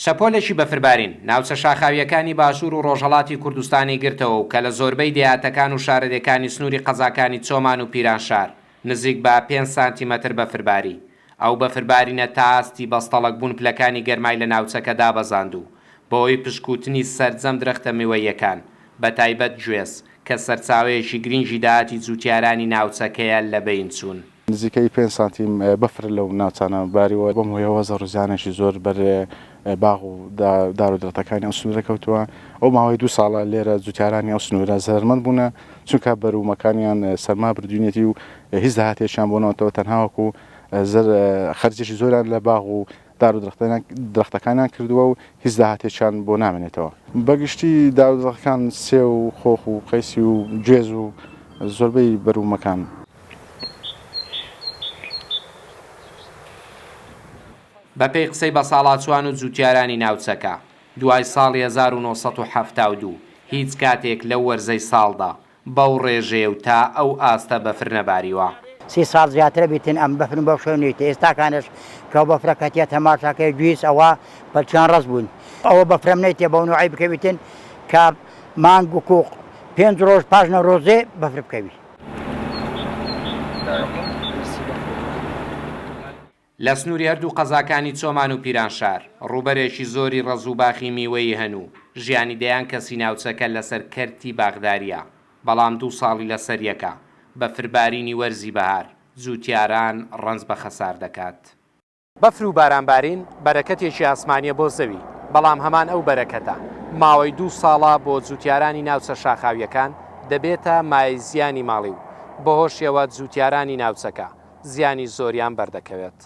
شەپۆلێکی بەفربارین، ناوچە شاخاوییەکانی باشوور و ڕۆژهەڵاتی کوردستانی گرتەوە و کە لە زۆربەی دێهاتەکان و شارەدێکانی سنووری قەزاکانی چۆمان و پیرانشار نزیک بە پێنج سانتیمەتر بەفر باری. ئەو بەفربارینە تا ئاستی بەستەڵەکبوون پلەکانی گەرمای لە ناوچەکە دابەزاند و بەهۆی پشکووتنی سەرجەم درەختە میوەییەکان، بەتایبەت گوێز، کە سەرچاوەیەکی گرینگی داهاتی جووتیارانی ناوچەکەیە لەبەین چوون. نزیکەی پێنج سانتیم بەفر لەو ناوچانە باریوە، بەم هۆیەوە زەڕ و زیانێکی زۆر بەر باغ و دار و درەختەکانی ئەو سنوورە کەوتووە. ئەو ماوەی دوو ساڵە لێرە جووتیارانی ئەو سنوورە زەرەرمەند بوونە، چونکە بەروومەکانیان سەرما بردووینێتی و هیچ داهاتێکیان بۆ نەوەتەوە، تەنها وەکو زەر خەرجێکی زۆریان لە باغ و دار و درەختەکانیان کردووە و هیچ داهاتێکیان بۆ نامێنێتەوە. بە گشتی دار و درەختەکان سێو و خۆخ و قەیسی و گوێز و زۆربەی بەروومەکان. بەپێی قسەی بەساڵاچووان و جووتیارانی ناوچەکە، دوای ساڵی 1972 هیچ کاتێک لەو وەرزەی ساڵدا بەو ڕێژەیە و تا ئەو ئاستە بەفر نەباریوە. سی ساڵ زیاترە بیتن ئەم بەفرم بەو شێوە نیتە ئێستاکانش کە بەفرە کەتیە تەماشاکەی گویس ئەوە پەلچیان ڕەس بوون ئەوە بەفرەم نەیتێ بەو نوعەی بکەویتن کە مانگ و کوق پێنج ڕۆژ پاش نەورۆزێ بەفر بکەوی. لە سنووری هەردوو قەزاکانی چۆمان و پیرانشار، ڕووبەرێکی زۆری ڕەز و باخی میوەیی هەن و ژیانی دەیان کەسی ناوچەکە لەسەر کەرتی باخدارییە، بەڵام دوو ساڵی لەسەریەکە بەفربارینی وەرزی بەهار، جووتیاران ڕەنج بە خەسار دەکات. بەفر و بارانبارین بەرەکەتێکی ئاسمانییە بۆ زەوی، بەڵام هەمان ئەو بەرەکەتە ماوەی دوو ساڵە بۆ جووتیارانی ناوچە شاخاوییەکان دەبێتە مایەی زیانی ماڵی و بەهۆشیەوە جووتیارانی ناوچەکە زیانی زۆریان بەردەکەوێت.